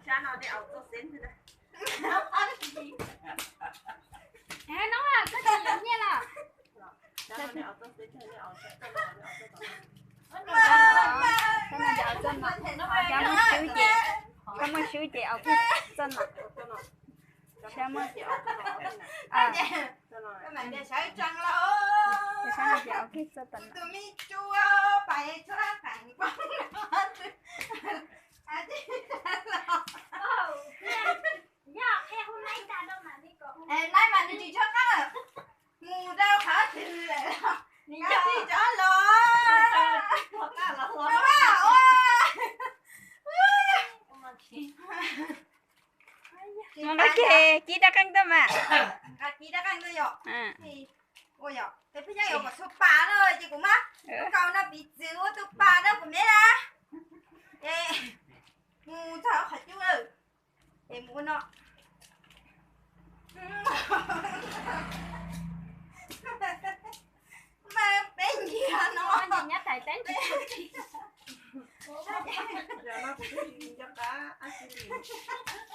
Sab no de aus txoj xeb ntag. Hais no koj tsis yuav nyiaj los? Sab no de aus txoj no, sab no de aus txoj no, sab muaj swb ces, sab muaj swb ces aus kiag txoj no. Sab muaj, sab no ces aus kiag txoj no. Laib mas nws tsis tshua qab, mus rau qhov twg lawm, nws yog tsis tso los. Mus nqa kiag kib dab qeej tuaj mas. Nqa kib dab qeej tuaj yom. Ua yom, peb pheej nyob yuav kom txhua pas na, ces kuv mas kau no piv txwv ua tus pas no kuv me na. Es mus txog qhov cub lawm, es mus ua no. Mas peb nyiag no. Nyob tais teeb tsis tau. Yog no kuv twb tsis nco qab dab tsi li.